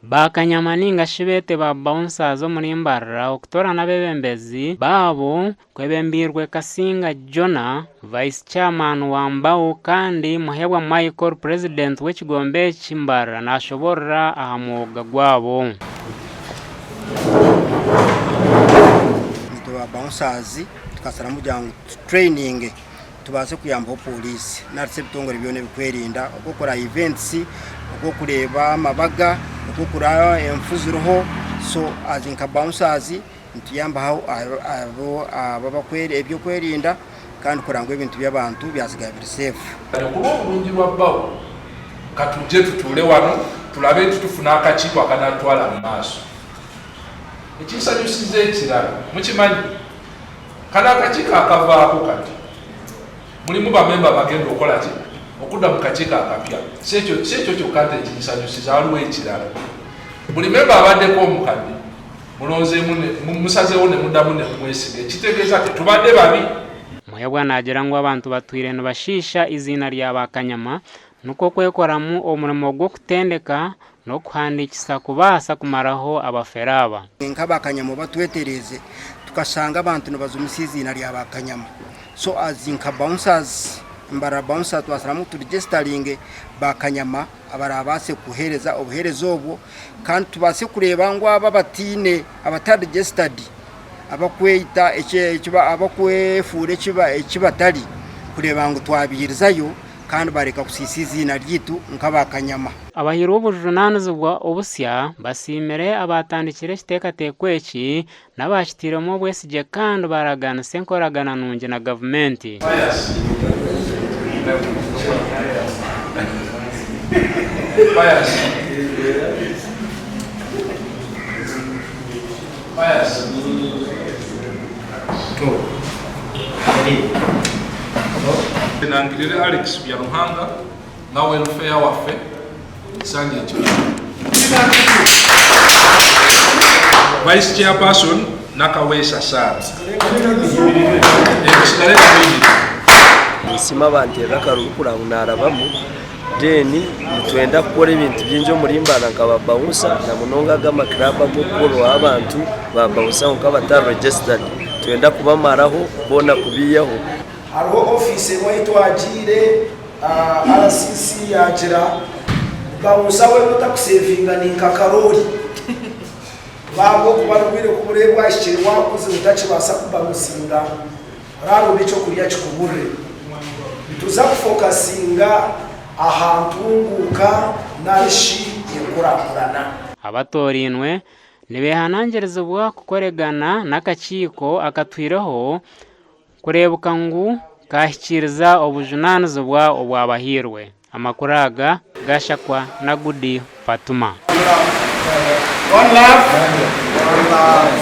Bakanyama ninga shi beete ba bouncers omuri Mbarara okutoorana abeebembezi baabo kwebembeirwe Kasinga Jonah, Vice Chairman wa Mbau kandi Muhebwa Michael Purezidenti w'ekigombe eki Mbarara nashoborora aha mwoga gwabo. Itwe ba bouncers tukasaramu kugira ngu tutureyininge tubaase kuyambaho pooriisi nari shi ebitongore byona ebirikwerinda okw'okukora events, okw'okureeba amabaga, okw'okureeba enfu ziriho so as nka bouncers nituyambaho abo ab'ebyokwerinda kandi kureba ngu ebintu by'abantu byatsigara biri safe. Kuba oburungi bwa bbawo, katujje tutuule wano tulabe nti tufuna akakiiko akanatutwala mu maaso. Ekinsanyusiza ekirala mukimanyi? Kano akakiiko akavaako kati mulimu bamemba abagenda okukola ki? Okudda mu kakiiko akapya. Si ekyo si ekyo kyokka nti ekinsanyusiza, waliwo ekirala. Buli memba abaddeko omukadde mulonzeemu ne musazeewo ne muddamu ne mumwesiga ekitegeeza tetubadde babi. Muhebwa naagira ngu abantu batwire nibashiisha eiziina rya ba Kanyama nikwo kwekoramu omurimo gw'okutendeka n'okuhandiikisa kubaasa kumaraho abafere aba. Nka Kanyama oba twetereeze tukashanga abantu nibazumisa eiziina rya ba Kanyama so as nka bouncers Mbarara bouncers twasharamu ngu turegisitaringe ba Kanyama abarabaase kuheereza obuheereza obwo kandi tubaase kureeba ngu abo abataine abatari registered abakweyita abakwefuura eki batari kureeba ngu twabairizayo kandi bareka kusiisa eiziina ryaitu nk'aba Kanyama. Abahairwe obujunaanizibwa obusya basiimire abaatandikire ekiteekateeko eki n'abaakitairemu obwesigye kandi baaraganisa enkoragana nungi na gavumenti. Nangirire Alex Byaruhanga nga welfare waffe ekisanja ekipya. Vice Chairperson Nakaweesa Sarah. Musigale nga muyimirire. Ninsiima abanteerire akaruru kureba ngu naarabamu then nitwenda kukora ebintu bingi omuri Mbarara nka ba bouncer na munonga aga amakiraabu ag'okukoreraho abantu ba bouncer kwonka abatari registered nitwenda kubamaraho boona kubaihaho. Hariho ofiisi emwe ahi twagiire RCC yaagira bouncer weena otakusevinga ni nka karoori ahabw'okuba n'obwire ku buraabe bwahikire waakuzire otakibaasa kubamusinga Oraronda ekyokurya kikuburire. Nituza kufokasinga aha ntunguuka narishi enkurakurana. Abatoorainwe nibehanangirizibwa kukoregana n'akakiiko akatwireho kureebuka ngu kaahikiiriza obujunaanizibwa obwabahairwe. Amakuru aga gashakwa na Gudi Fatuma. One love. One love.